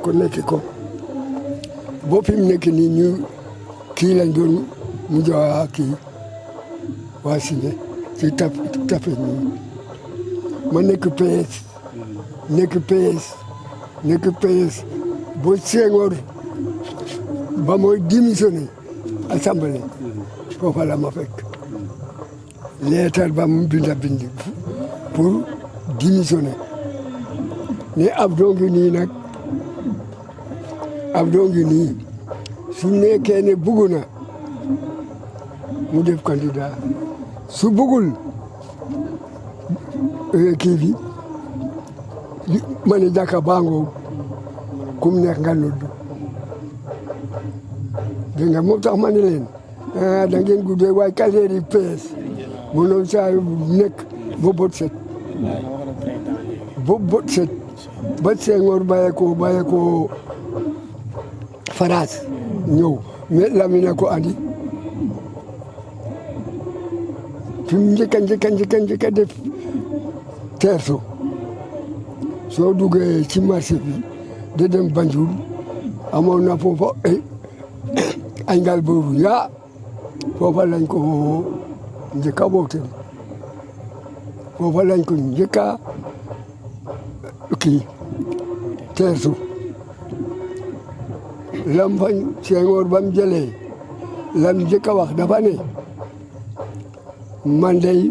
ko nekk ko boo fi mu nekk nii ñu kii lañ doon mujj a kii waa Sine ci tape nii ma nekk PS boo Senghor ba mooy démissionné assemblée foofa la ma fekk leetar ba mu binda bindi pour démissionner ne Abdou ngi nii nag Abdou ngi nii su nekkee ne bugg na mu def candidat su buggul kii bi ma ne jàkka bangoo kum neex nga noddu dégg nga moo tax ma ne leen da ngeen guddee waaye carrière yi PS mënoon saa nekk ba bot set ba Senghor bàyyee ko France ñëw mais Lamine ko andi fi mu njëkk a def teerto soo duggee ci marché bi de dem Banjul amoon na foofa ay ngal boobu yaa foofa lañ ko njëkk a bootel foofa lañ ko njëkk a kii teertu lam fañ Senghor bam jëlee lam njëkk a wax dafa ne man dey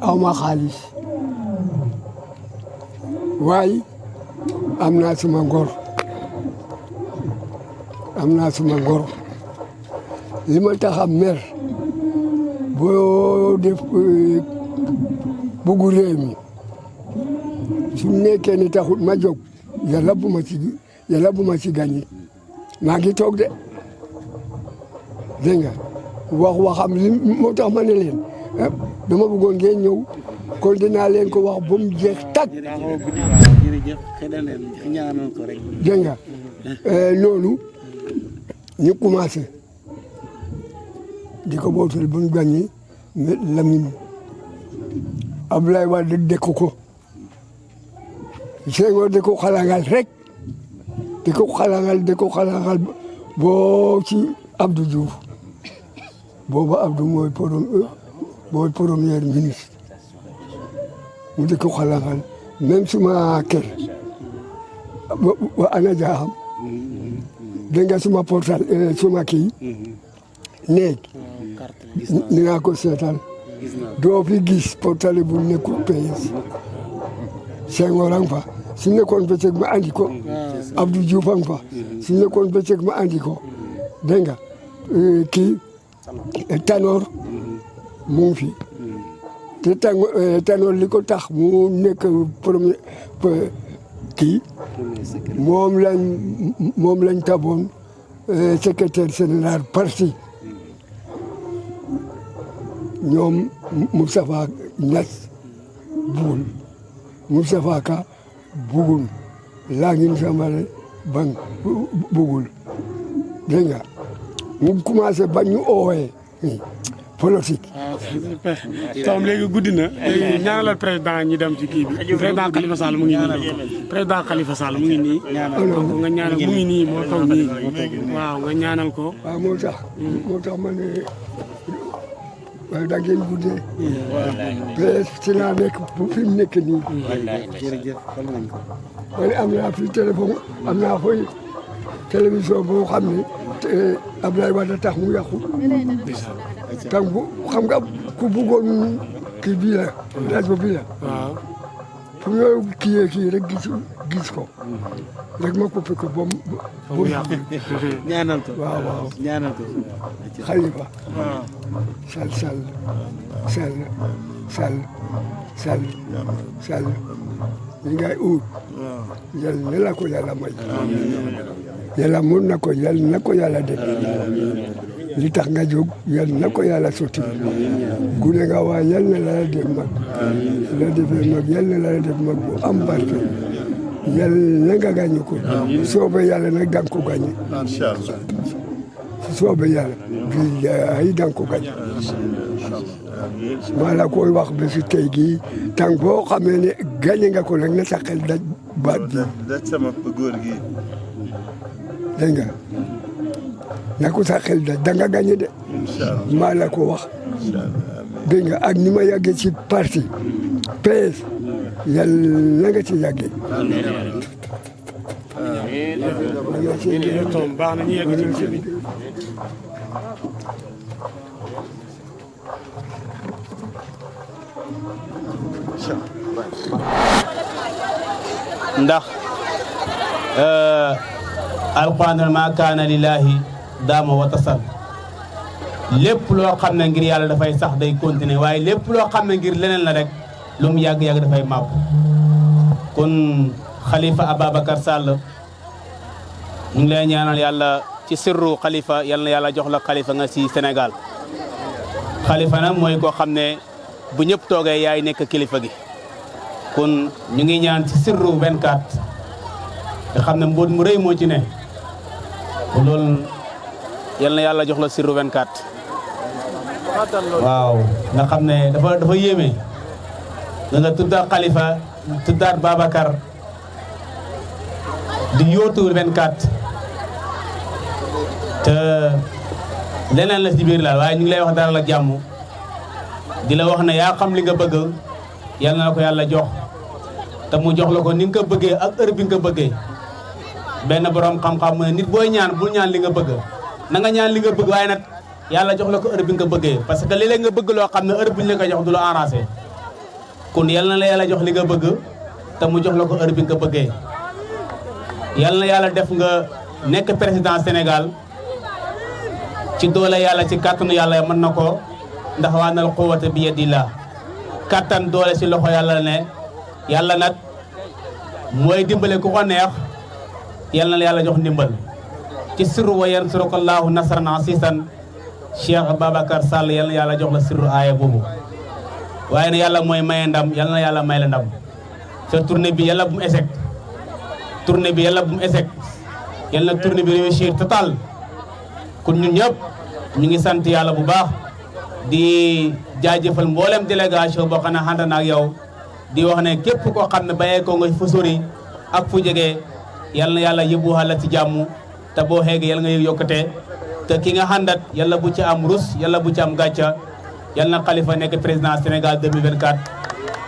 awma xaalis waaye am naa suma ngor li ma tax a mer boo def buggu réew mi su nekkee ne taxut ma jóg yàlla bu ma ci gagné maa ngi toog de dégg nga waxam li moo tax ma ne leen dama bëggoon ngeen ñëw kon dinaa leen ko wax ba mu jeex tàkk. dégg nga noonu ñu commencé di ko bootal ba mu gagné Lamine Abdoulaye Wade dëkk ko Senghor di ko xalangal rek di ko xalangal boo ci Abdou Diouf booba Abdou mooy premier ministre mu di ko xalangal même suma kër wa ana jaaxam dégg nga suma portal suma kii néeg ni nga ko seetal doo fi gis portale bu nekkul PS Senghor ang fa su nekkoon bëccëg ma andi ko Abdou Diouf ang fa su nekkoon bëccëg ma andi ko dégg nga kii Tanor mu ngi fi te Tanor li ko tax mu nekk premier kii moom lañ taboon secrétaire général parti ñoom Moustapha Niass bugul Moustapha Ka bugul Lagine Sambale Bang bugul dégg nga mu commencé ba ñu oowee politique. Tom léegi guddi na léegi ñaanalal président ñi dem ci kii bi président Khalifa Sall mu ngi nii président Khalifa Sall mu ngi nii. donc nga ñaanal mu ngi nii moo toog nii waaw nga ñaanal ko. waaw moo tax ma ne waaye da ngeen guddee. presque ci laa nekk bu fi mu nekk nii. jërëjëf man am naa fi téléphone am naa fooy télévision boo xam ne Abdoulaye Wade tax mu yàqu. tam bu xam nga ku bëggoon kii bii la rajo bii la. waaw. fu ñoo kii rek gis ko. rek ma coupé ko ba mu yàqu. ñaanal ko waaw ñaanal ko. Khalifa. waaw. Sall li ngay ut. yal na la ko yàlla may. yàlla mën na ko yal na ko yàlla def. li tax nga jóg yal na ko yàlla sotti. gune nga waa yal na la def mag. la defee mag yal na la def mag bu am barke. yal na nga gàññe ko. soobee yàlla nag danga ko gàññe. soobee yàlla billahi danga ko gàññe. maa la koy wax ba si tey gii tàng boo xamee ne gàññe nga ko nag na sa xel daj baat bi. daj sama góor gi. dégg nga na ko sa xel daj da nga gàññe de. maa la ko wax. dégg nga ak ni ma yàggee ci parti PS yàlla na nga ci yàggee. Tom baax na ñu yegg ci bi. ndax alquran ma kaana lillahi daama wa tasal lépp loo xam ne ngir yàlla dafay sax day continuer waaye lépp loo xam ne ngir leneen la rek lu mu yàgg-yàgg dafay màpp kon Khalifa Ababacar Sall ñu ngi lay ñaanal yàlla ci sirru Khalifa yal na yàlla jox la Khalifa nga si Sénégal Khalifa nag mooy koo xam ne bu ñëpp toogee yaay nekk kilifa gi kon ñu ngi ñaan ci sirru 24 nga xam ne mbóot mu rëy moo ci ne loolu yal na yàlla jox la sirru 24 waaw nga xam ne dafa yéeme nga tuddaat Khalifa tuddaat Babacar di yóotu 24 te leneen la ci biir laal waaye ñu ngi lay wax dara la jàmm di la wax ne yaa xam li nga bëgg yal na ko yàlla jox te mu jox la ko ni nga ko bëggee ak heure bi nga ko bëggee benn borom xam-xam mu ne nit booy ñaan bul ñaan li nga bëgg na nga ñaan li nga bëgg waaye nag yàlla jox la ko heure bi nga ko bëggee parce que léeg-léeg nga bëgg loo xam ne heure bi ñu la ko jox du la arrangé kon yal na la yàlla jox li nga bëgg te mu jox la ko heure bi nga ko bëggee yal na yàlla def nga nekk président Sénégal ci doole yàlla ci kàttanu yàlla mën na ko ndax waa nal quwwata bi yadillah kattan doole ci loxo yàlla ne yàlla nag mooy dimbale ku ko neex yal na la yàlla jox ndimbal ci sirru wa yansurukallahu nasran asisan Cheikh Babacar Sall yal na yàlla jox la sirru aaya boobu waaye ne yàlla mooy maye ndam yal na yàlla may la ndam sa tournée bi yàlla bu mu échec tournée bi yàlla bu mu échec yal na tournée bi réussir total kon ñun ñëpp ñu ngi sant yàlla bu baax di jaajëfal mboolem délégation boo xam ne ànd na ak yow di wax ne képp koo xam ne bàyyee ko nga fu sori ak fu jege yal na yàlla yóbbu xala ci jàmm te boo xeegee yal nga yokkate te ki nga àndat yàlla bu ci am rus yàlla bu ci am gàcca yal na Khalifa nekk président Sénégal 2024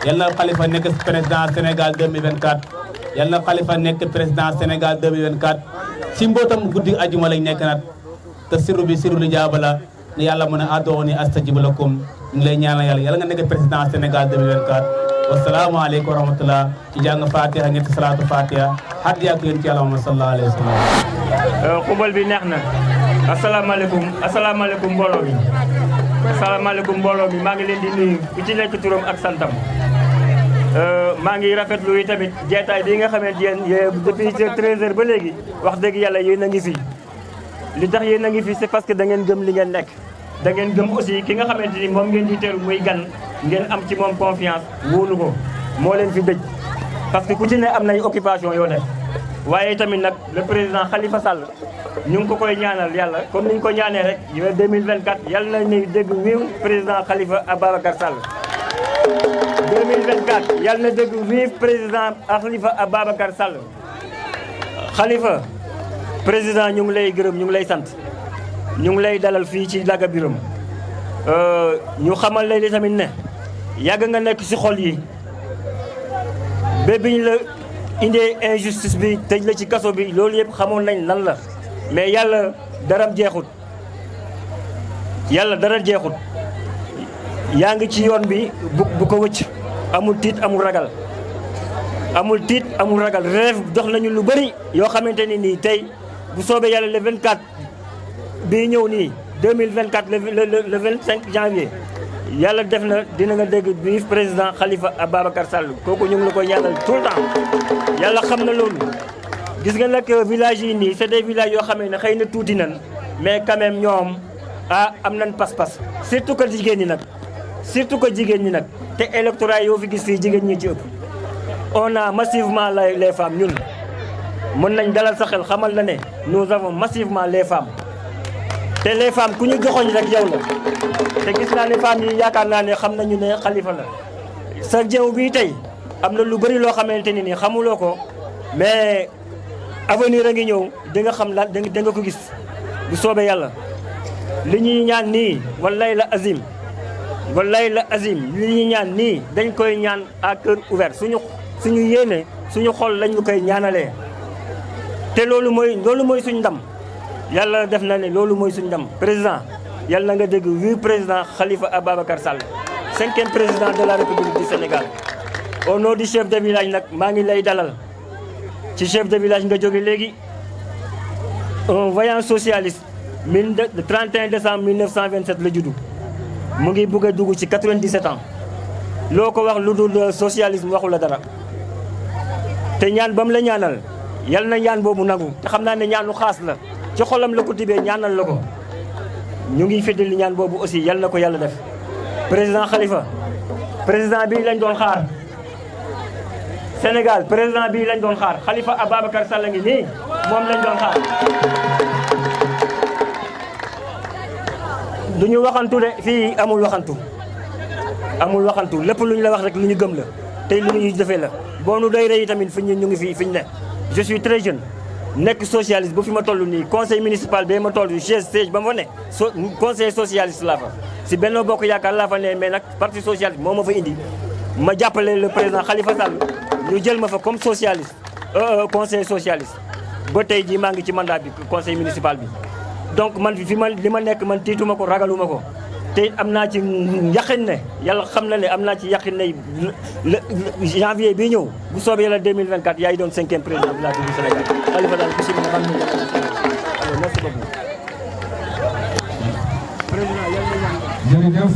yal na Khalifa nekk président Sénégal 2024 yal na Khalifa nekk président Sénégal 2024 si mbootam guddi ajuma lañ nekk nat te siru bi siru li jaabala ne yàlla mën a adooni astajib lakum ñu ngi lay ñaanal yàlla yàlla nga nekk président Sénégal 2024 wasalaamaaleykum wa rahmatullah ci jàng fatiha ñetti salaatu fatiha haddi ak yéen ci yàlla Muhammad sallallahu alayhi wa sallam xubal bi neex na asalaamaaleykum mbooloo mi asalaamaaleykum mbooloo mi maa ngi leen di nuyu ku ci nekk turam ak santam maa ngi rafetlu yi tamit jeetaay bi nga xamante yéen depuis 13h ba léegi wax dëgg yàlla yéen a ngi fi li tax yéen a ngi fi c'est parce que da ngeen gëm li ngeen nekk da ngeen gëm aussi ki nga xamante ni moom ngeen di teeru muy gan ngeen am ci moom confiance wóolu ko moo leen fi dëj parce que ku ci ne am nay occupation yoo def waaye tamit nag le président Khalifa Sall ñu ngi ko koy ñaanal yàlla comme ni ñu ko ñaanee rek 2024 yàlla nañu dégg wiiw président Khalifa Ababacar Sall 2024 yàlla na dégg wiiw président Khalifa Ababacar Sall Khalifa président ñu ngi lay gërëm ñu ngi lay sant ñu ngi lay dalal fii ci Laga Biram ñu xamal lay li tamit ne yàgg nga nekk ci xol yi ba biñ la indee injustice bi tëj la ci kaso bi loolu yëpp xamoon nañ lan la mais yàlla dara jeexut yaa ngi ci yoon bi bu ko wëcc amul tiit amul ragal rêve dox nañu lu bëri yoo xamante ni nii tey bu soobee yàlla le 24 bii ñëw nii 2024 le 25 janvier yàlla def na dina nga dégg bi président Khalifa Ababacar Sall kooku ñu ngi la koy ñaanal tout le temps yàlla xam na loolu. gis nga nag village yi nii c'est des villages yoo xam ne xëy na tuuti nan mais quand même ñoom am nañ pas-pas surtout que jigéen ñi nag te électorat yoo fi gis fii jigéen ñi ci ëpp. on a massivement les femmes ñun mën nañ dalal sa xel xamal na ne nous avons massivement les femmes te les femmes ku ñu joxoñ rek yow la te gis naa ne femmes yi yaakaar naa ne xam nañu ne Khalifa la sa jëw bii tey am na lu bëri loo xamante ni nii xamuloo ko mais avenir a ngi ñëw di nga xam lan da nga ko gis bu soobee yàlla li ñuy ñaan nii wallaay la azim li ñuy ñaan nii dañ koy ñaan à cœur ouvert suñu yéene suñu xol lañ ñu koy ñaanalee te loolu mooy suñu ndam yàlla def na ne loolu mooy suñu ndam président yàlla na nga dégg wi président Khalifa Ababacar Sall 5e président de la République du Sénégal au nom du chef de village nag maa ngi lay dalal ci chef de village nga jóge léegi un vaillant socialiste le 31 décembre 1927 la juddu mu ngi bëgg a dugg ci 97 ans loo ko wax lu dul socialisme waxu la dara te ñaan ba mu la ñaanal yal na ñaan boobu nangu te xam naa ne ñaanu xaas la ci xolam la ko tibee ñaanal la ko ñu ngi feddali ñaan boobu aussi yal na ko yàlla def président Khalifa président bii lañ doon xaar Sénégal président bii lañ doon xaar Khalifa Ababacar Sall ngi nii moom lañ doon xaar duñu waxantu de fii amul waxantu lépp lu ñu la wax rek lu ñu gëm la tey lu ñu defee la boo nu doy rey tamit fi ñu ngi fi ñu ne je suis très jeune nekk socialiste bu fi ma toll nii conseil municipal ba ma toll siège ba ma ne conseil socialiste laa fa si Benno Bokk Yaakaar laa fa ne mais nag parti socialiste moo ma fa indi ma jàppale le président Khalifa Sall ñu jël ma fa comme socialiste conseil socialiste ba tey jii maa ngi ci mandat bi conseil municipal bi donc man li ma nekk man tiituma ko ragaluma ko te am naa ci yaqin ne yàlla xam na ne am naa ci yaqin ne janvier bii ñëw bu soobee yàlla 2024 yaay doon 5e président de la République du Sénégal Khalifa daal bisimilah man merci beaucoup. président yàlla na jërëjëf.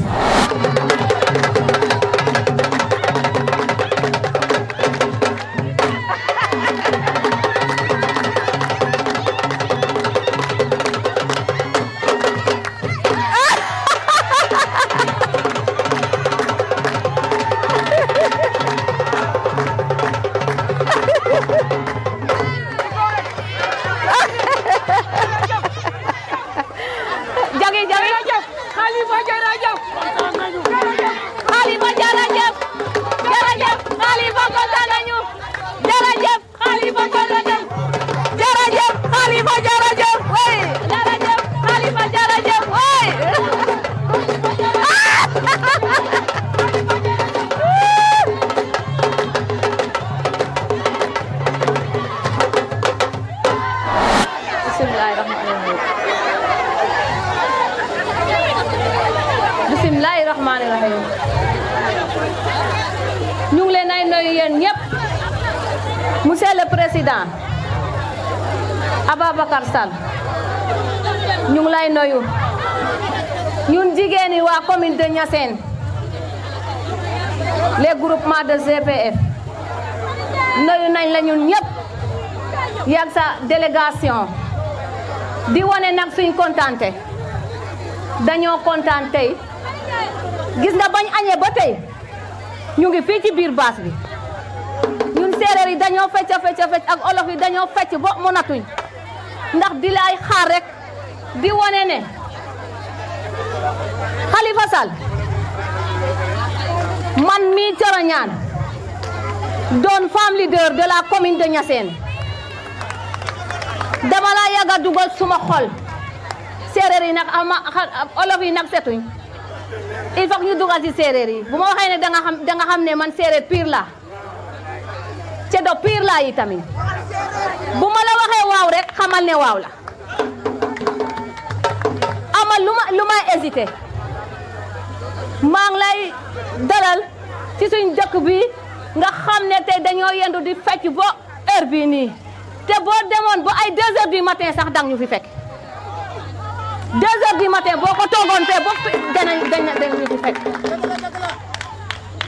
Khalifa jërëjëf nañu ñu ngi leen ay nuyu yéen ñëpp monsieur le président Ababacar Sall ñu ngi lay nuyu ñun jigéen yi waa commune de Niassène les groupements de GPF nuyu nañ la ñun ñëpp yàgg sa délégation di wane nag suñ kontante dañoo kontaan tey gis nga bañ añee ba tey ñu ngi fii ci biir baas bi ñun séeréer yi dañoo fecc ak olof yi dañoo fecc ba mënatuñ ndax di lay xaar rek di wane ne Khalifa Sall man mii Thioro Niane doon femme leader de la commune de Niassène dama la yàgg a dugal suma xol séeréer yi nag olof yi nag setuñ il faut que ñu dugal ci séeréer yi bu ma waxee ne da nga xam ne man séeréer pire la ceddo pire la yi tamit bu ma la waxee waaw rek xamal ne waaw la amal lu may hésité maa ngi lay dalal ci suñ dëkk bi nga xam ne tey dañoo yendu di fecc ba heure bii nii te boo demoon ba ay 2 heures du matin sax dang ñu fi fekk 2 heures du matin boo ko toogoon fee ba dañu fi fekk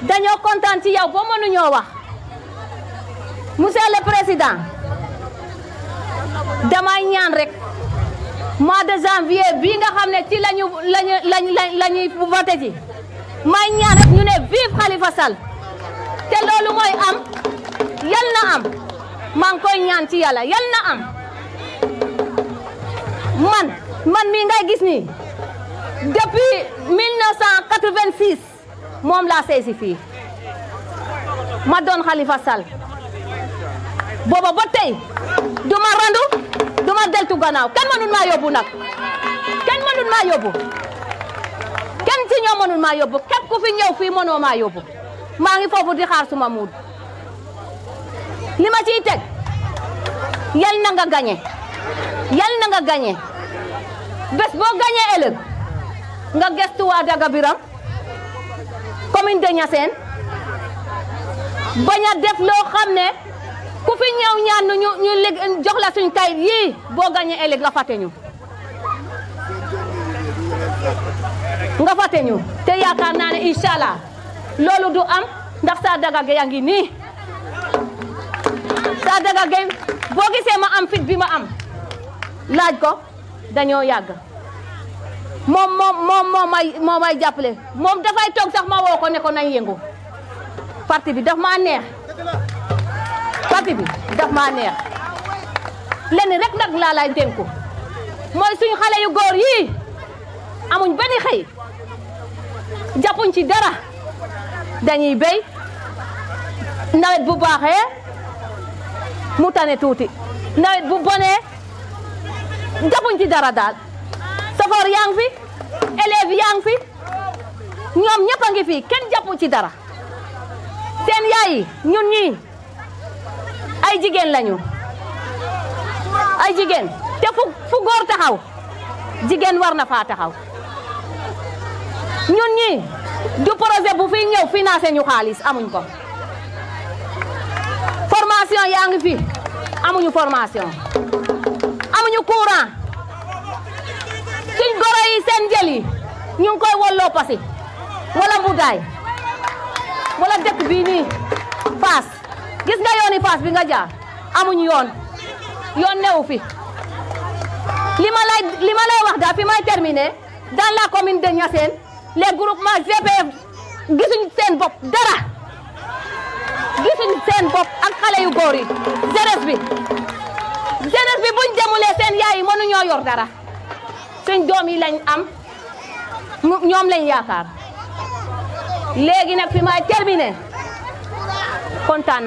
dañoo kontaan ci yow ba mënuñoo wax monsieur le président damay ñaan rek mois de janvier bii nga xam ne ci lañuy voté ji may ñaan rek ñu ne vive Khalifa Sall te loolu mooy am yal na am maa ngi koy ñaan ci yàlla yal na am man mii ngay gis nii depuis 1986 moom laa sey si fii ma doon Khalifa Sall booba ba tey du ma randu du ma deltu gannaaw kenn mënul maa yóbbu nag kenn mënul maa yóbbu kenn ci ñoo mënul maa yóbbu képp ku fi ñëw fii mënoo maa yóbbu maa ngi foofu di xaar suma muud li ma ciy teg yal na nga gañe yal na nga gañe bés boo gañe ëllëg nga gestu waa Daga Biram commune de Niassène bañ a def loo xam ne ku fi ñëw ñaan ñu jox la suñ kayit yii boo gañe ëllëg nga fàtte ñu te yaakaar naa ne inshallah loolu du am ndax sa Daga Gueye a ngi nii sa Daga Gueye boo gisee ma am fit bi ma am laaj ko dañoo yàgg moo may jàppale moom dafay toog sax ma woo ko ne ko nañ yëngu parti bi daf maa neex lenn rek nag laa lay dénku mooy suñu xale yu góor yii amuñ benn xëy jàppuñ ci dara dañuy béy nawet bu baaxee mu tane tuuti nawet bu bonee jàppuñ ci dara daal safoor yaa ngi fi élèves yaa ngi fi ñoom ñëpp a ngi fi kenn jàppu ci dara seen yaay yi ñun ñii ay jigéen lañu ay jigéen te fu góor taxaw jigéen war na faa taxaw ñun ñii du projet bu fi ñëw financé ñu xaalis amuñ ko formation yaa ngi fi amuñu formation amuñu courant suñ goro yi seen njël yi ñu ngi koy wolloo pasi wala mbudaay wala dëkk bii nii Fass gis nga yooni Fass bi nga jaar amuñu yoon newu fi li ma lay wax daal fi may terminer dans la commune de Niassène les groupements GPF gisuñ seen bopp dara gisuñ seen bopp ak xale yu góor yi jeunesse bi buñ demulee seen yaay yi mënuñoo yor dara suñ doom yi lañ am ñoom lañ yaakaar léegi nag fi may terminer kontaan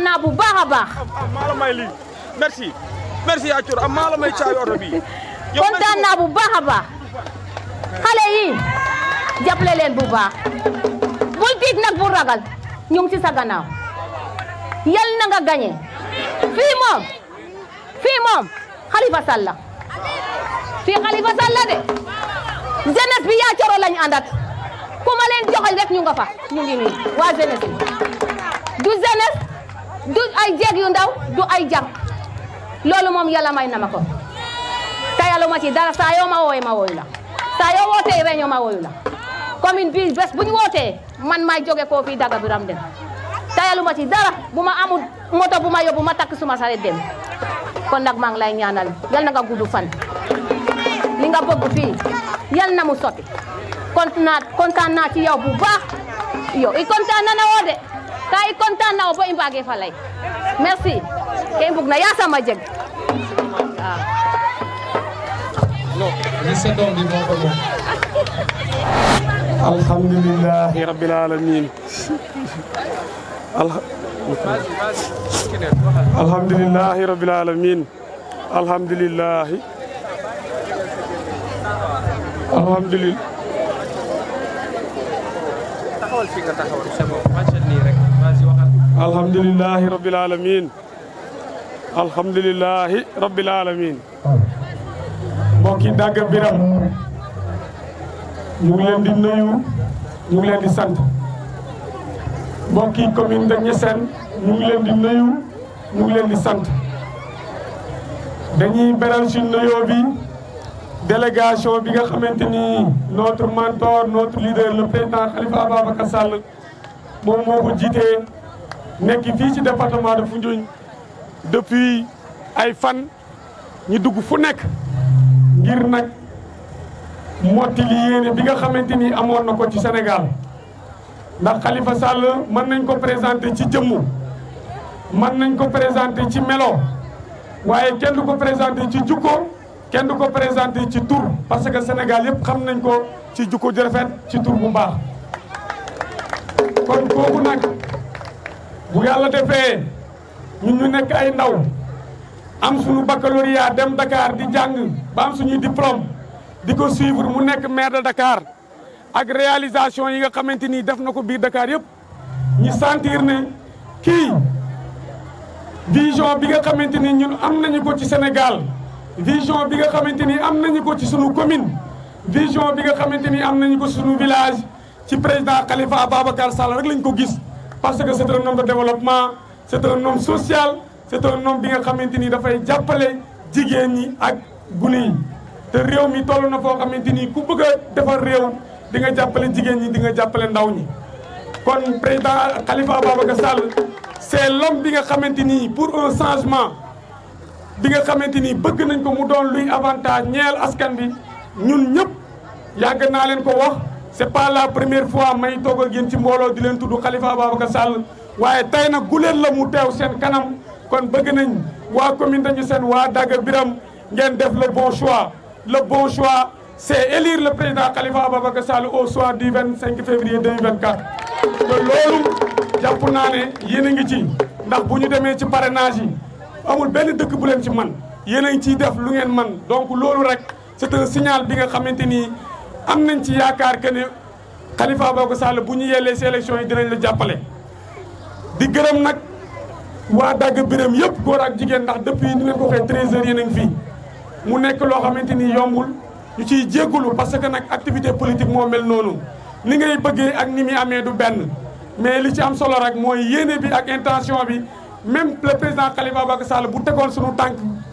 naa bu baax a baax. maa la may lii merci yaa Thioro maa la may caabi oto bi. kontaan naa bu baax a baax xale yi jàppale leen bu baax bul tiit nag bu ragal ñu ngi ci sa gannaaw yal na nga gañe fii moom Khalifa Sall la fii Khalifa Sall la de jeunesse bi yaa coro lañ àndat ku ma leen joxal rek ñu nga fa ñu ngi nii waa jeunesse bi du jeunesse du ay jeeg yu ndaw du ay jàng loolu moom yàlla may na ma ko tayalu ma ci dara saa yoo ma wooye ma wooyu la saa yoo wootee réunion ma wooyu la commune bi bés bu ñu wootee man maay jóge koo fii Daga Biram dem tayalu ma ci dara bu ma amul moto bu ma yóbbu ma takk suma saret dem kon nag maa ngi lay ñaanal yal na nga gudd fan li nga bëgg fii yal na mu sotti kontaan naa ci yow bu baax yow i kontaan na woo de ka i kontaan na wo bo i mbaage fa lay merci ke mbug na yaasam a jeg waaw alhamdulillahi rabbil alamin alhamdulillahi rabbil alamin alhamdulillahi alhamdulillahi rabbil alamin alhamdulillahi rabbil alamin mbokki Daga Biram ñu ngi leen di nuyu ñu ngi leen di sant mbokki commune de Niassène ñu ngi leen di nuyu ñu ngi leen di sant dañuy beral ci nuyoo bi délégation bi nga xamante ni notre mentor notre leader le président Khalifa Ababacar Sall moom moo ko jiitee nekk fii ci département de Foundiougne depuis ay fan ñu dugg fu nekk ngir nag mottali yéene bi nga xamante ni amoon na ko ci Sénégal ndax Khalifa Sall mën nañ ko présenter ci jëmmu mën nañ ko présenter ci melo waaye kenn du ko présenter ci jukko kenn du ko présenter ci tur parce que Sénégal yëpp xam nañ ko ci jukko ju rafet ci tur bu baax kon kooku nag bu yàlla defee ñun ñu nekk ay ndaw am suñu baccalauréat dem Dakar di jàng ba am suñuy diplôme di ko suivre mu nekk maire de Dakar ak réalisation yi nga xamante ni def na ko biir Dakar yëpp ñi sentir ne kii vision bi nga xamante ni ñun am nañu ko ci Sénégal vision bi nga xamante ni am nañu ko ci sunu commune vision bi nga xamante ni am nañu ko sunu village ci président Khalifa Ababacar Sall rek lañ ko gis parce que c'est un homme de développement c'est un homme social c'est un homme bi nga xamante ni dafay jàppale jigéen ñi ak gune yi te réew mi toll na foo xamante ni ku bëgg a defar réew di nga jàppale jigéen ñi di nga jàppale ndaw ñi kon président Khalifa Ababacar Sall c'est l'homme bi nga xamante ni pour un changement bi nga xamante ni bëgg nañ ko mu doon luy avantage ñeel askan bi ñun ñëpp yàgg naa leen ko wax c'est pas la première fois may toog ak yéen ci mbooloo di leen tudd Khalifa Ababacar Sall waaye tey nag guleen la mu teew seen kanam kon bëgg nañ waa commune de Niassène waa Daga Biram ngeen def le bon choix le bon choix c'est élire le président Khalifa Ababacar Sall au soir du 25 février 2024 te loolu jàpp naa ne yéen a ngi ci ndax bu ñu demee ci parrainage yi amul benn dëkk bu leen ci man yéen a ngi ciy def lu ngeen man donc loolu rek c'est un signal bi nga xamante ni am nañ ci yaakaar que ne Khalifa Ababacar Sall bu ñu yellee ci élection yi dinañ la jàppale di gërëm nag waa Daga Biram yëpp góor ak jigéen ndax depuis ni leen ko waxee 13h yéen a ngi fii mu nekk loo xamante ni yombul ñu ciy jéggulu parce que nag activité politique moo mel noonu ni ngay bëggee ak ni muy amee du benn mais li ci am solo rek mooy yéene bi ak intention bi même le président Khalifa Ababacar Sall bu tegoon suñu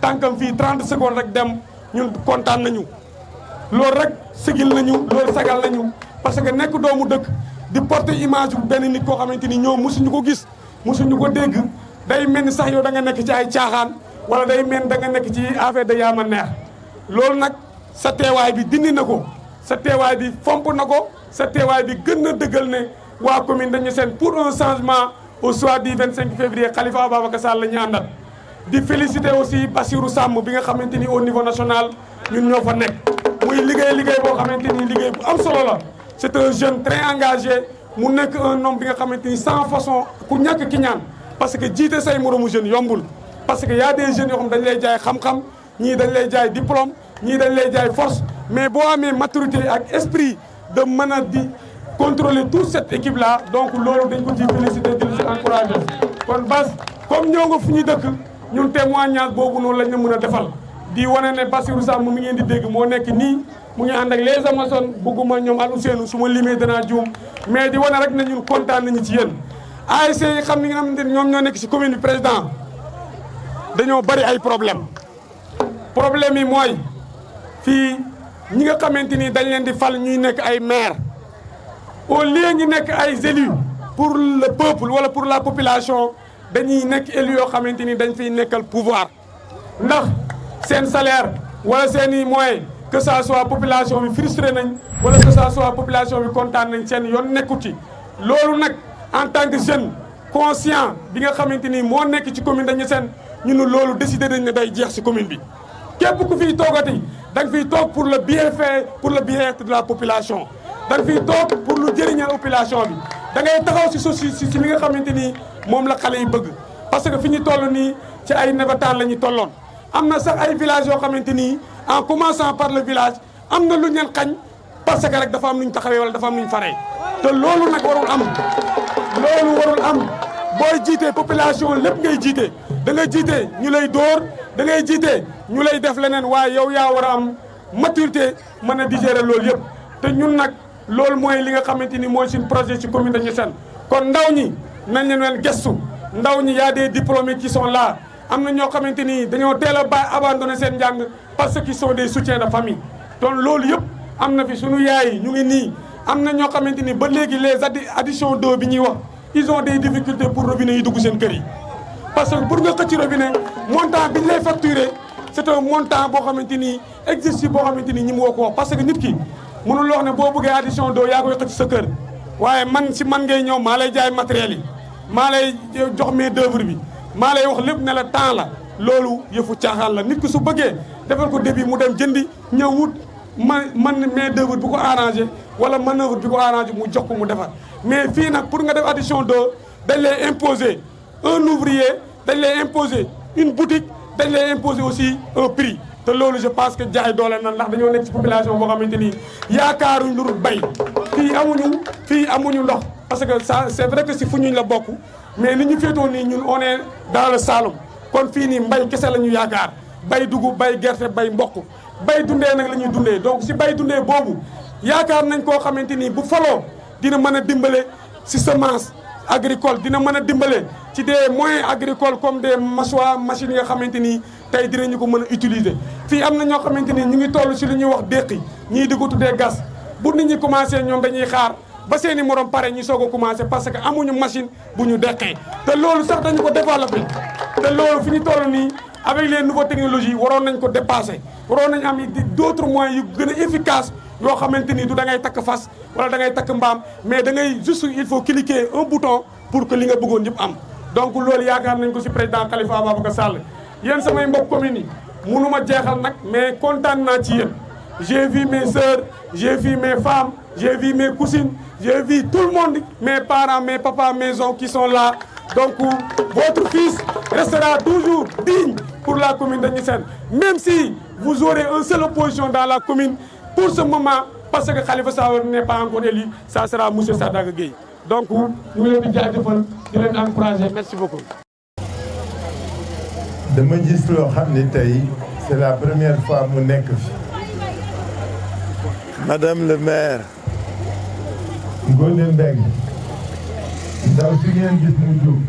tànkam fii 30 secondes rek dem ñun kontaan nañu loolu rek sigil nañu loolu sagal nañu parce que nekk doomu dëkk di porter image bu benn nit koo xamante ni ñoom mosuñu ko gis mosuñu ko dégg day mel ni sax yow da nga nekk ci ay caaxaan wala day mel ni da nga nekk ci affaire de yaama neex loolu nag sa teewaay bi dindi na ko sa teewaay bi fomp na ko sa teewaay bi gën na dëggal ne waa commune de Niassène pour un changement au soir du 25 février Khalifa Ababacar Sall la ñu àndal di féliciter aussi Bassirou Samb bi nga xamante ni au niveau national ñun ñoo fa nekk muy liggéey boo xamante ni liggéey bu am solo la c'est un jeune très engagé mu nekk un homme bi nga xamante ni sans façon ku ñàkk ki ñaan parce que jiite say moromu jeunes yombul parce que y a des jeunes yoo xam dañ lay jaay xam-xam ñii dañ lay jaay diplôme ñii dañ lay jaay force mais boo amee maturité ak esprit de mën a di contrôler toute cette équipe là donc loolu dañ ko ci féliciter di ci encourager kon Bass comme ñoo nga fu ñu dëkk ñun témoignage boobu noonu lañ la mën a defal di wane ne Bassirou Samb mi ngeen di dégg moo nekk nii mu ngi ànd ak les Amazones bëgguma ñoom al Ousseynou su ma limee danaa juum mais di wane rek na ñun kontaan nañu ci yéen ASC yi xam ni nga xamante ni ñoom ñoo nekk ci commune bi président dañoo bari ay problème yi mooy fii ñi nga xamante ni dañ leen di fal ñuy nekk ay maire au lieu ñu nekk ay élus pour le peuple wala pour la population dañuy nekk élus yoo xamante ni dañ fiy nekkal pouvoir ndax seen salaire wala seen i moyens que ça soit population bi frustré nañ wala que ça soit population bi kontaan nañ seen yoon nekkuti loolu nag en tant que jeune conscient bi nga xamante ni moo nekk ci commune dañu seen ñu ne loolu décidé nañ ne day jeex ci commune bi képp ku fiy toogati da nga fiy toog pour le bienfait pour le bien-être de la population da nga fiy toog pour lu jëriñal population bi da ngay taxaw si li nga xamante ni moom la xale yi bëgg parce que fi ñu toll nii ci ay navétane la ñu tolloon am na sax ay villages yoo xamante ni en commençant par le village am na lu ñeen xañ parce que rek dafa am nuñ taxawee wala dafa am nuñ faree te loolu nag warul am booy jiite population lépp ngay jiite da ngay jiite ñu lay dóor da ngay jiite ñu lay def leneen waaye yow yaa war a am maturité mën a digérer loolu yëpp te ñun nag loolu mooy li nga xamante ni mooy suñu projet ci commune de Niassène kon ndaw ñi nañ leen gestu ndaw ñi y a des diplômés qui sont là am na ñoo xamante ni dañoo teel a abandonné seen njàng parce qu'ils sont des soutiens de famille donc loolu yëpp am na fi suñu yaay ñu ngi nii am na ñoo xamante ni ba léegi les additions d'eau bi ñuy wax ils ont des difficultés pour robinet yi dugg seen kër yi parce que pour nga xëcc robinet montant bi ñu lay facturer c'est un montant boo xamante ni existe boo xamante ni ñi mu woo ko wax parce que nit ki mënul wax ne boo bëggee addition d'eau yaa koy xëcc sa kër waaye man si man ngay ñëw maa lay jaay matériel yi maa lay jox main d'œuvre bi maa lay wax lépp ne la temps la loolu yëfu caaxaan la nit ki su bëggee defal ko débit mu dem jëndi ñëw wut man main d'œuvre bu ko arrangé wala manœuvre bi ko arrangé mu jox ko mu defar mais fii nag pour nga def addition d'eau dañ lay imposer un ouvrier dañ lay imposer une boutique dañ lay imposer aussi un prix te loolu je pense que jaay doole na ndax dañoo nekk ci population boo xamante ni yaakaaruñ lu dul bay fii amuñu ndox parce que ça c'est vrai que si Foundiougne la bokk mais ni ñu féetoo nii ñun on est dans le Saloum kon fii nii mbay kese la ñu yaakaar bay dugub bay gerte bay mboq bay dundee nag la ñuy dundee donc si bay dundee boobu yaakaar nañ koo xamante ni bu faloo dina mën a dimbale si semence agricole dina mën a dimbale ci des moyens agricoles comme des mâchoires machines yi nga xamante ni tey dinañu ko mën a utiliser. fii am na ñoo xamante ni ñu ngi toll si lu ñuy wax déqi ñii di ko tuddee gas bu nit ñi commencé ñoom dañuy xaar ba seeni morom pare ñi soog a commencé parce que amuñu machine bu ñu deqee te loolu sax dañu ko développé te loolu fi ñu toll nii avec les nouvelles technologies waroon nañ ko dépassé waroon nañ am d'autres moyens yu gën a efficace yoo xamante ni du da ngay takk fas wala da ngay takk mbaam mais da ngay juste il faut cliquer un bouton pour que li nga bëggoon yëpp am donc loolu yaakaar nañ ko si président Khalifa Ababacar Sall yéen samay mbokk communes yi mënu ma jeexal nag mais kontaan naa ci yéen j'ai vu mes sœurs j'ai vu mes femmes j'ai vu mes cousines j'ai vu tout le monde mes parents mes papas mes oncles qui sont là donc votre fils restera toujours digne pour la commune de Niassène même si vous aurez un seul opposition dans la commune pour ce moment parce que Khalifa Sall n'est pas encore élu ça sera monsieur Sadaga Gueye donc ñu ngi leen di jaajëfal di leen encourager merci beaucoup. dama gis loo xam ne tey c'est la première fois mu nekk fi madame le maire Ngoné Mbengue ndaw si ngeen gis mu jóg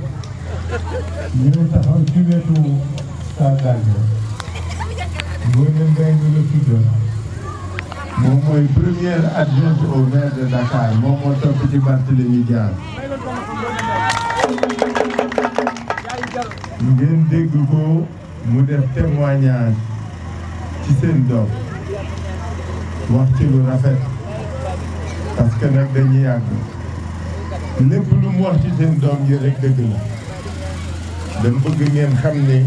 ñu taxaw ci wetu Sadaga Ngoné Mbengue la tudd moom mooy première adjointe au maire de Dakar moom moo topp ci Barthélémy Dias ngeen dégg ko mu def témoignage ci seen doom wax ci lu rafet parce que nag dañuy yàgg lépp lu mu wax ci seen doom yi rek dëgg la dama bëgg ngeen xam ne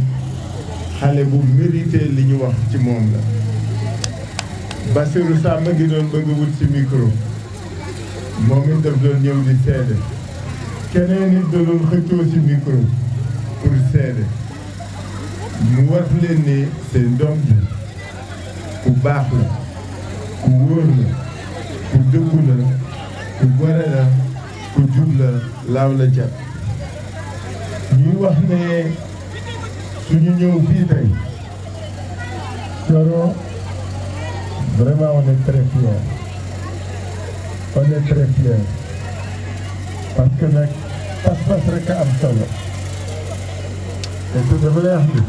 xale bu mérité li ñu wax ci moom la Bassirou Samb gi doon bëgg wut ci micro moom it daf doon ñëw di seede keneen it da doon xëccoo ci micro pour seede mu wax leen ni seen doom ji ku baax la ku wóor la ku dëggu la ku gore la ku jub la laaw la cat ñuy wax ne suñu ñëw fii tey Coro vraiment on est très fiers parce que nag pas-pas rek a am solo te dafa lay wax ni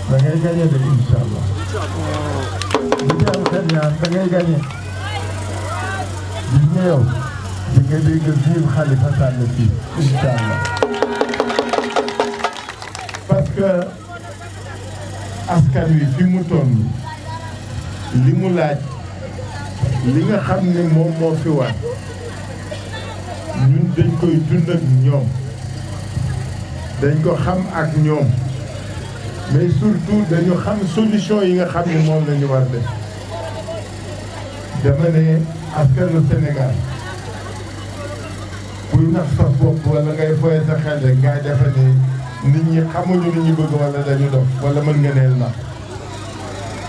da ngay gagné de incha allah li ci am xel ñaar da ngay gagné gis nga yow di nga dégg vive Khalifa Sall fii incha allah parce que askan wi fi mu toll li mu laaj li nga xam ne moom moo fi war ñun dañ koy dund ak ñoom dañ ko xam ak ñoom mais surtout dañu xam solution yi nga xam ne moom la ñu war def dama ne askanu Sénégal kuy nax sa bopp wala ngay foye sa xel rek ngay defe ne nit ñi xamuñu li ñu bëgg wala dañu dof wala mën nga neel nax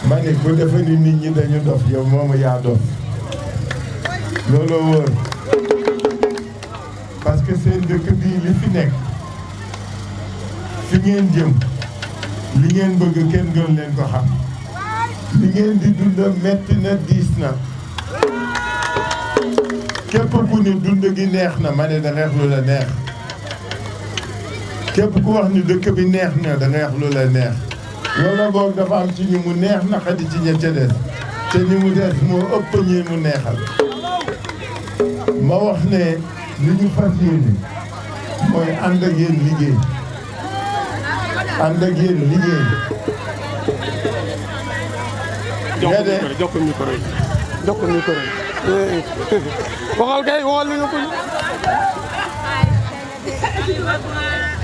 ma ne ku defe ni nit ñi dañu dof yow moomu yaa dof looloo wóor parce que seen dëkk bii li fi nekk fi ngeen jëm li ngeen bëgg kenn gën leen ko xam li ngeen di dund metti na diis na képp ku ni dund gi neex na ma ne da ngay wax lu la neex képp ku wax ni dëkk bi neex na da ngay wax lu la neex loolu boog dafa am ci ñu mu neex naqadi ci ña ca des te ñi mu des moo ëpp ñi mu neexal ma wax ne li ñu fas yéene mooy ànd ak yéen liggéey ànd ak yéen liggéey. jox ko micro yi jox ko micro yi waxal kay waxal li nga bëgg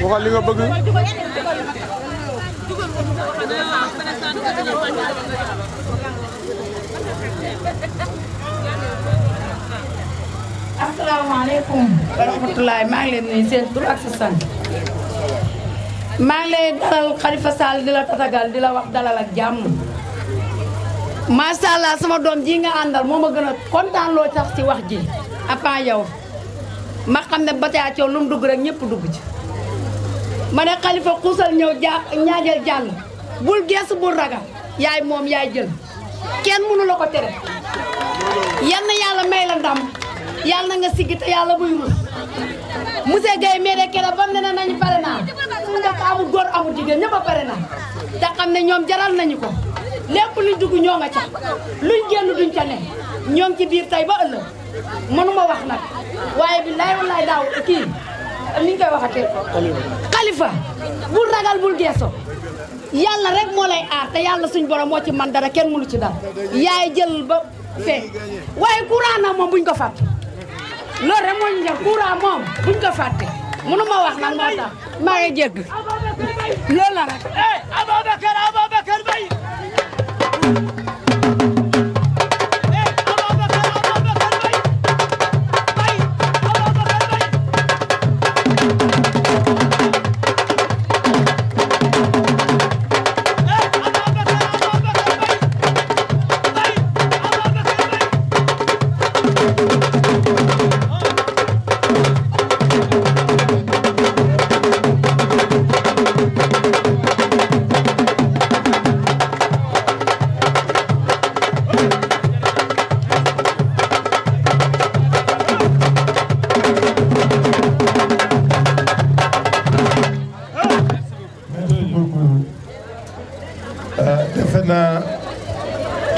waxal li nga bëgg. asalaamaaleykum wa rahmatulahi maa ngi leen nuyu seen tur ak sa sant maa ngi lay dalal Khalifa Sall di la tatagal di la wax dalal ak jàmm macha allah sama doom ji nga àndal moo ma gën a kontaan loo tax ci wax ji avant yow ma xam ne Batia Thiaw lu mu dugg rek ñëpp dugg ci ma ne Khalifa xuusal ñëw ñaajal jàll bul geesu bul ragal yaay moom yaay jël kenn mënu la ko tere yal na yàlla may la ndam yàlla na nga siggi te yàlla buy rus monsieur Guèye mais de keroog bam ne na nañu pare naa su nga amul góor amul jigéen ñëpp a pare naa te xam ne ñoom jaral nañu ko lépp luñ dugg ñoo nga ca luñ génn duñ ca ne ñoo ngi ci biir tey ba ëllëg mënuma wax nag waaye billaay wallaay daaw kii ni ñu koy waxatee Khalifa bul ragal bul geeso yàlla rek moo lay aar te yàlla suñ borom moo ci man dara kenn mënu ci dara yaay jël ba fee waaye courant nag moom buñ ko fàtte loolu rek moo ñu jox courant moom buñ ko fàtte mënu ma wax nag moo tax maa ngi jégg loolu la rek Ababacar Mbaye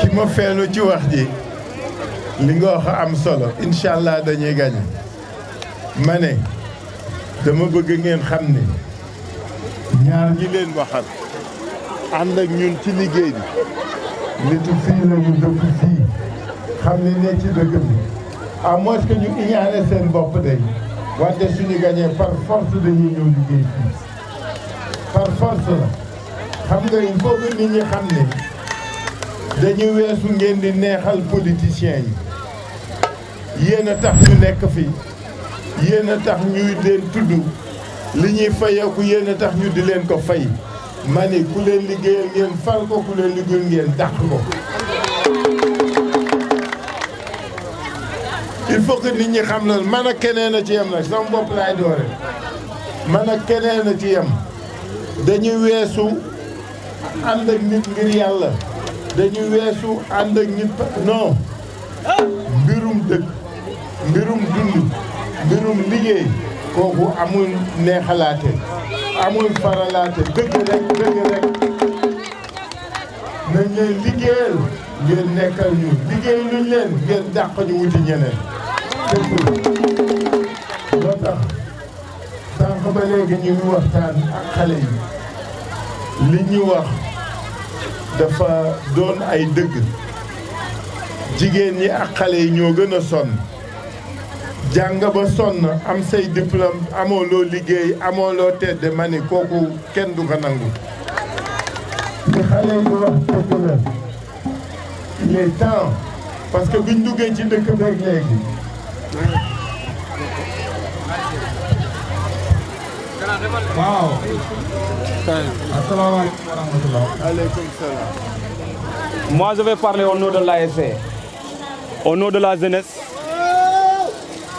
ki ma feelu ci wax ji li nga wax am solo incha allah dañuy gañe ma ne dama bëgg ngeen xam ne ñaar ñi leen waxal ànd ak ñun ci liggéey bi nitu fii la ñu dëkk fii xam ne ne ci dëkk bi à moins que ñu ignoré seen bopp day wante suñu gañee par force dañuy ñëw liggéey fii par force la xam nga il faut que nit ñi xam ne dañuy weesu ngeen di neexal politiciens yi yéen a tax ñu nekk fi yéen a tax ñuy leen tudd li ñuy fayeeku yéen a tax ñu di leen ko fay ma ne ku leen liggéeyal ngeen fal ko ku leen liggéeyal ngeen dàq ko. il faut que nit ñi xam na man ak keneen a ci yem nag sama bopp laay doore man ak keneen a ci yem dañuy weesu ànd ak nit ngir yàlla dañu weesu ànd ak nit non mbirum dëkk mbirum dund mbirum liggéey kooku amul neexalaate amul faralaate dëgg rek nañ leen liggéeyal ngeen nekkal ñu liggéey luñ leen ngeen dàq ñu wuti ñeneen moo tax sànq ba léegi ñu ngi waxtaan ak xale yi li ñu wax dafa doon ay dëgg jigéen ñi ak xale yi ñoo gën a sonn jàng ba sonn am say diplôme amoo loo liggéey amoo loo tedde ma ni kooku kenn du ko nangu li xale yi di wax dëgg la il est temps parce que buñ duggee ci dëkk beeg léegi waaw asalaamaaleykum wa rahmatulah. aleykum salaam. Moi, je vais parler au nom de l'ASC, au nom de la jeunesse,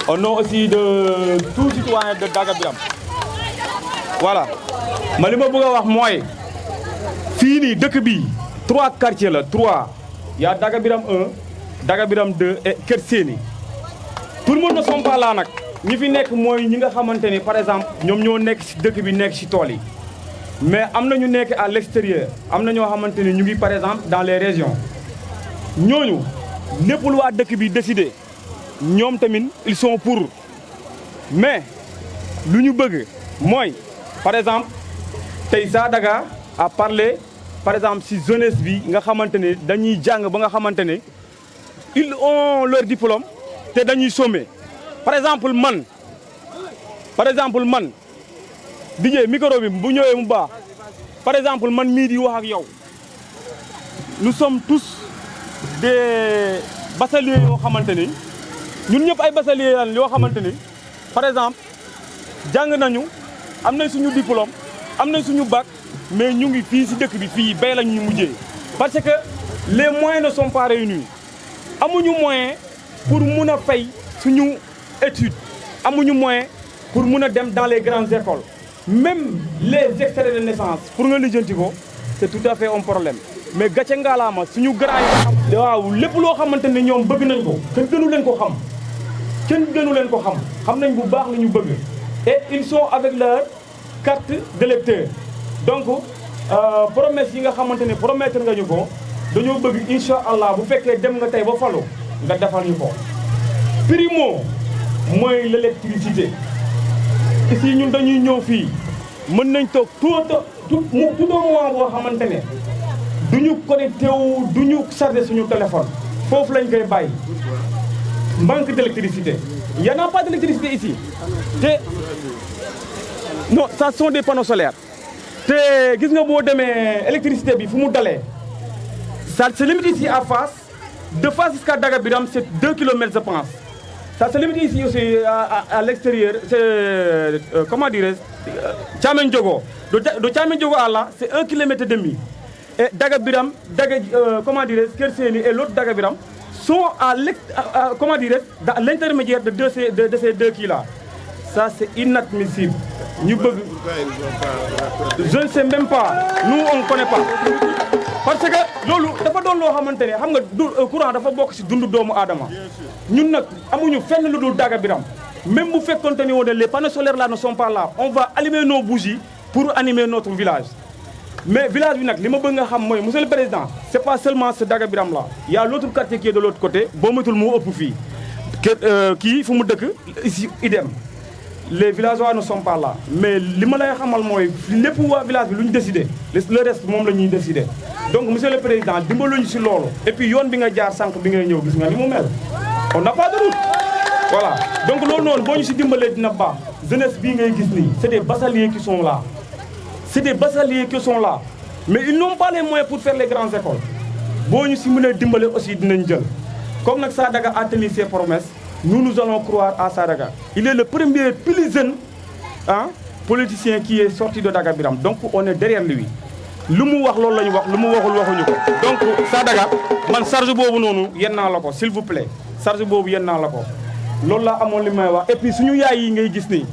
au nom aussi de tout citoyen de Dagabiram. Voilà. Ma li ma bëgg a wax mooy fii nii dëkk bi 3 quartiers la 3 y a Dagabiram 1 Dagabiram 2 et Kër Séni. Tout le monde ne sont pas là nag ñi fi nekk mooy ñi nga xamante ni par exemple ñoom ñoo nekk ci dëkk bi nekk ci tool yi. Mais am na ñu nekk à l'extérieur am na ñoo xamante ni ñu ngi par exemple dans les régions ñooñu lépp lu waa dëkk bi décidé ñoom tamit ils sont pour mais lu ñu bëgg mooy par exemple tey Sadaga a parlé par exemple si jeunesse bi nga xamante ne dañuy jàng ba nga xamante ne ils ont leur diplôme te dañuy chômer par exemple man DJ micro bi bu ñëwee mu baax par exemple man mii di wax ak yow nous sommes tous des bacheliers yoo xamante ni ñun ñëpp ay bacheliers lan yoo xamante ni par exemple jàng nañu am nañ suñu diplôme am nañ suñu bac mais ñu ngi fii si dëkk bi fii bay lañ ñu mujjee parce que les moyens ne sont pas réunis amuñu moyen pour mun a fay suñu étude amuñu moyen pour mun a dem dans les grandes écoles. Même les extraits de naissance pour nga lijjanti ko c'est tout à fait un problème mais gàcce ngalaama suñu grand yi waaw lépp loo xamante ne ñoom bëgg nañ ko kenn gënu leen ko xam nañ bu baax li ñu bëgg et ils sont avec leur carte d'électeur donc promesse yi nga xamante ne promettre nga ñu ko dañoo bëgg incha allah bu fekkee dem nga tey ba falu nga defal ñu ko primo mooy l'électricité ici ñun dañuy ñëw fii mën nañ toog tout mois boo xamante ne duñu connecté wu duñu chargé suñu téléphone foofu lañ koy bàyyi manque d'électricité y en a pas d'électricité ici te non ça sont des panneaux solaires te gis nga boo demee électricité bi fu mu dalee ça se limite ici à Fass de Fass jusqu'à Dagabiram c'est 2 kilomètres je pense. Ça se limite ici aussi à l'extérieur, c'est, comment dirais-je, Thiamène Diogo. De Thiamène Diogo à là, c'est 1,5 km. Et Dagabiram, comment dirais-je, Kër Séni et l'autre Dagabiram sont comment dirais-je, dans l'intermédiaire de ces deux qui-là. Ça, c'est inadmissible. Je ne sais même pas. Nous, on ne connaît pas. Parce que loolu dafa doon loo xamante ne xam nga courant dafa bokk ci dundu doomu aadama ñun nag amuñu fenn lu dul Dagabiram même bu fekkoonte ni woon les panneaux solaires là ne sont pas là on va allumer nos bougies pour animer notre village mais village bi nag li ma bëgg nga xam mooy monsieur le président c'est pas seulement ce Dagabiram là il y a l'autre quartier qui est de l'autre côté boo matul moo ëpp fii kii fu mu dëkk ici idem les villageois ne sont pas là mais li ma lay xamal mooy lépp waa village bi lu ñu décidé le reste moom la ñuy décidé donc monsieur le président dimbaluñu si loolu et puis yoon bi nga jaar sànq bi ngay ñëw gis nga ni mu mel on n'a pas de route voilà donc loolu noonu boo ñu si dimbalee dina baax jeunesse bii ngay gis nii c'est des bacheliers qui sont là c'est des bacheliers qui sont là mais ils n'ont pas les moyens pour faire les grandes écoles boo ñu si mënee dimbale aussi dinañ jël comme nag Sadaga a tenu ses promesses nous allons croire à Sadaga il est le premier plus jeune politicien qui est sorti de Dagabiram donc on est derrière lui lu mu wax loolu la ñu wax lu mu waxul waxuñu ko donc Sadaga man charge boobu noonu yen naa la ko s'il vous plaît charge boobu yen naa la ko loolu laa amoon li may wax et puis suñu yaay yi ngay gis nii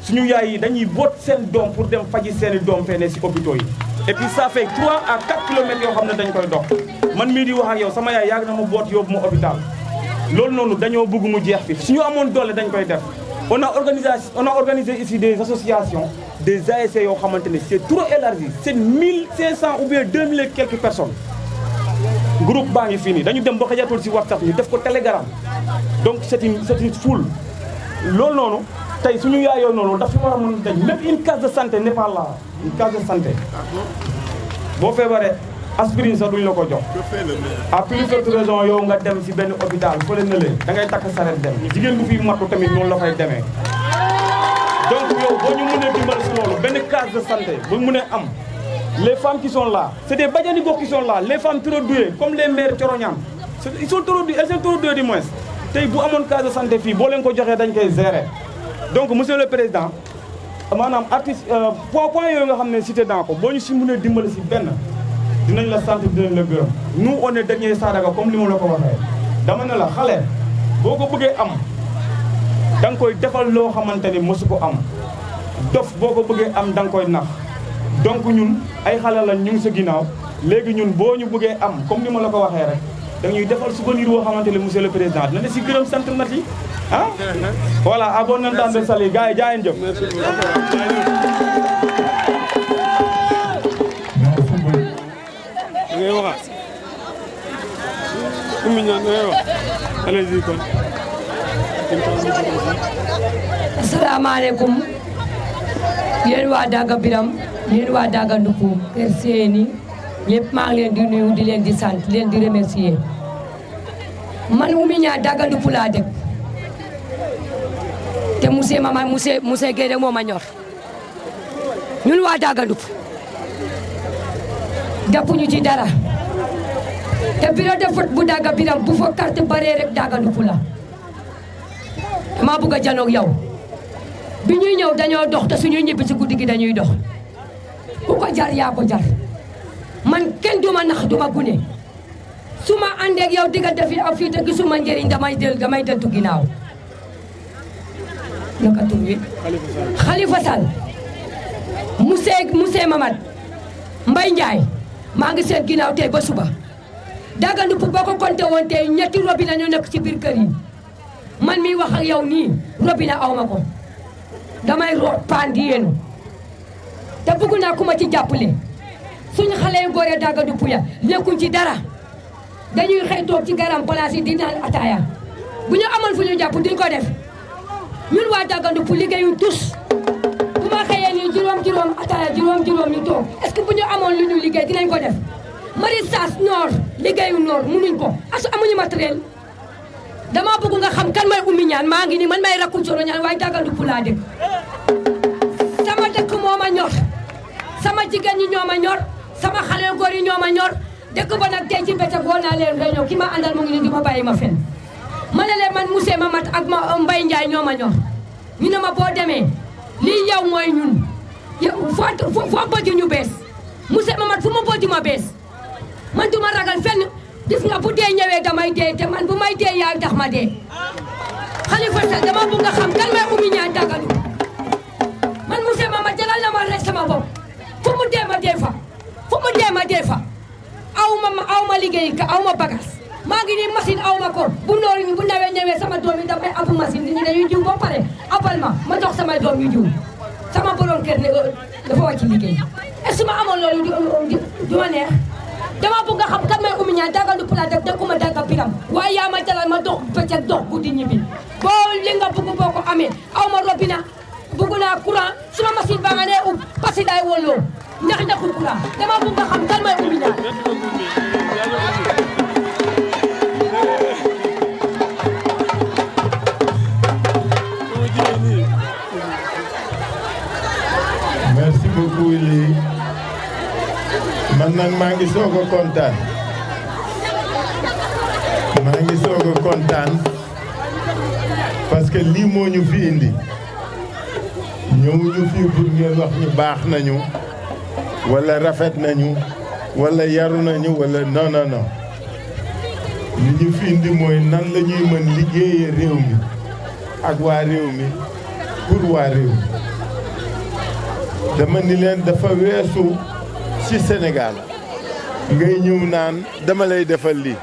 suñu yaay yi dañuy boot seen doom pour dem faji seeni doom fee ne si hôpitaux yi et puis ça fait 3 à 4 kilomètres yoo xam ne dañ koy dox man mii di wax ak yow sama yaay yàgg na ma boot yóbbu ma hôpital loolu noonu dañoo bëgg mu jeex fi suñu amoon doole dañ koy def on a organisé ici des associations des ASC yoo xamante ne c'est trop élargi c'est 1500 ou bien 2000 et quelques personnes groupe baa ngi fii nii dañu dem ba xajatul si WhatsApp ñu def ko Telegram donc c'est une foule loolu noonu tey suñu yaayoo noonu daf fi war a mën a daj même une case de santé n'est pas là une case de santé boo feebaree aspirine sax duñ la ko jox à plus forte raison yow nga dem si benn hôpital fële na leen da ngay takk saret dem jigéen bu fi matu tamit noonu la fay demee donc yow boo ñu mënee dimbal si loolu benn case de santé bu mënee am les femmes qui sont là c'est des bajani gox qui sont là les femmes trop douées comme les mères Coroñaan ils sont trop douées elles sont trop douées du moins tey bu amoon case de santé fii boo leen ko joxee dañ koy gérer donc monsieur le président maanaam artiste point yooyu nga xam ne cité dans ko boo ñu si mënee dimbali si benn dinañ la sant dinañ la gërëm nous on est dernier Sadaga comme li ma la ko waxee dama ne la xale boo ko bëggee am da nga koy defal loo xamante ni mosu ko am dof boo ko bëggee am da nga koy nax donc ñun ay xale lañ ñu ngi sa ginnaaw léegi ñun boo ñu bëggee am comme ni ma la ko waxee rek dañuy defal souvenir boo xamante ne monsieur le président dina ne si gërëm sant nat yi ah voilà à bon entendeur sali gars yi jaayeen jëf ngay waxaat Oumy Niane ngay wax allez-y kon asalaamaaleykum yéen waa Daga Biram yéen waa Daga Nduku kër Séni ñëpp maa ngi leen di nuyu di leen di sant leen di remercier man Oumy Niane Daga Nduku laa dëkk te monsieur Guèye moo ma ñor ñun waa Daga Nduku defuñu ci dara te bureau de vote bu Daga Biram bu fa carte baree rek Daga Nduku la dama bëgg a janoog yow bi ñuy ñëw dañoo dox te suñuy ñibbi ci guddi gi dañuy dox ku ko jar yaa ko jar man kenn duma nax duma gune su ma àndeeg yow diggante fi ak fii te gisuma njëriñ damay deltu ginnaaw naka tur wi Khalifa Sall monsieur Mamad Mbaye Ndiaye maa ngi seen ginnaaw tey ba suba Daga Nduku boo ko compté woon tey ñetti robinet ñoo nekk ci biir kër yi man mi wax ak yow nii robinet aw ma ko damay root paan di yéenu te bëgg naa ku ma ci jàppale suñu xale yu góor yi Daga Nduku ya nekkuñ ci dara dañuy xëy toog ci garam place yi di naan ataaya bu ñu amal fu ñu jàpp duñ ko def ñun waa Daga Nduku liggéeyu tus bu ma xëyee nii juróom ataaya juróom ñu toog est-ce que bu ñu amoon lu ñu liggéey dinañ ko def maraîchage noor liggéeyu noor munuñ ko amuñu matériel dama bëgg nga xam kan may Oumy Niane maa ngi nii man may rakku Coroñaan waaye Daga Nduku laa dëkk sama dëkk moo ma ñor sama jigéen ñi ñoo ma ñor sama xale yu góor yi ñoo ma ñor dëkk ba nag tey ci bëccëg woo naa leen réunion ki ma àndal mu ngi nii di ma bàyyi ma fen ma ne leen man monsieur Mamat ak Mbaye Ndiaye ñoo ma ñor ñu ne ma boo demee lii yow mooy ñun foo bëgg ñu bees monsieur Mamat fu ma bëgg ma bees man duma ragal fenn gis nga bu dee ñëwee damay dee te man bu may dee yaay tax ma dee Khalifa Sall dama bëgg nga xam kan may Oumy Niane Daga Nduku man monsieur Mamat jaral na ma rek sama bopp fu mu dee ma dee fa aw ma liggéey ka aw ma bagage maa ngi nii machine aw ma ko bu noor yi bu nawee ñëwee sama doom yi damay ab machine nit ñi dañuy jiw ba pare abal ma jox samay doom yu jiw sama borom kër ne dafa wàcc liggéey est-ce que ma amoon loolu du ma neex dama bëgg nga xam kan may Oumy Niane Daga Nduku laa def dëkkuma Daga Biram waaye yaa ma jalal ma dox bëccëg dox guddi ñibbi boo li nga bëgg boo ko amee aw ma robinet bëgg naa courant suma machine ba nga ne ub parce que day wólloo ndax nekkul courant dama bëgg nga xam kan may Oumy Niane merci beaucoup lii man nag maa ngi soog a kontaan parce que lii moo ñu fi indi ñëwuñu fii pour ngeen wax ñu baax nañu wala rafet nañu wala yaru nañu wala non li ñu fi indi mooy nan la ñuy mën liggéeyee réew mi ak waa réew mi pour waa réew mi dama ni leen dafa weesu ci Sénégal ngay ñëw naan dama lay defal lii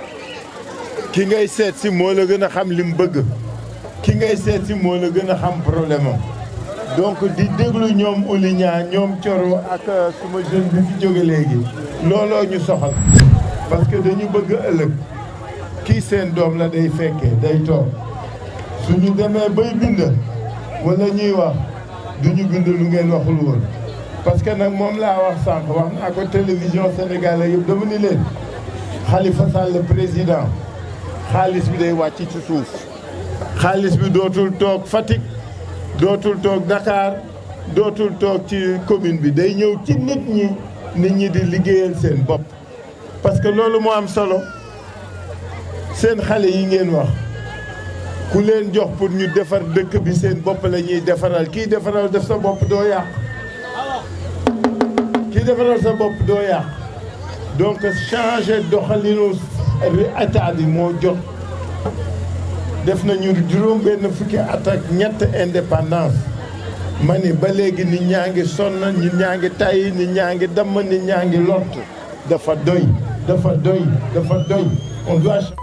ki ngay seet si moo la gën a xam li mu bëgg ki ngay seet si moo la gën a xam problème am donc di déglu ñoom Ouligna ñoom Coro ak suma jeune bi fi jóge léegi looloo ñu soxal parce que dañu bëgg ëllëg kii seen doom la day fekkee day toog suñu demee bay bind wala ñuy wax duñu bind lu ngeen waxul woon parce que nag moom laa wax sànq wax naa ko télévision sénégalais yëpp dama ni leen Khalifa Sall le président xaalis bi day wàcc ci suuf xaalis bi dootul toog Fatick dootul toog Dakar dootul toog ci commune bi day ñëw ci nit ñi di liggéeyal seen bopp parce que loolu moo am solo seen xale yi ngeen wax ku leen jox pour ñu defar dëkk bi seen bopp la ñuy defaral kii defaral def sa bopp doo yàq kii defaral sa bopp doo yàq donc changer doxalinu état bi moo jot def nañu juróom benn fukki at ak ñett indépendance ma ni ba léegi nit ñaa ngi sonn nit ñaa ngi tàyyi nit ñaa ngi damm nit ñaa ngi lott dafa doy dafa doy dafa doy on doit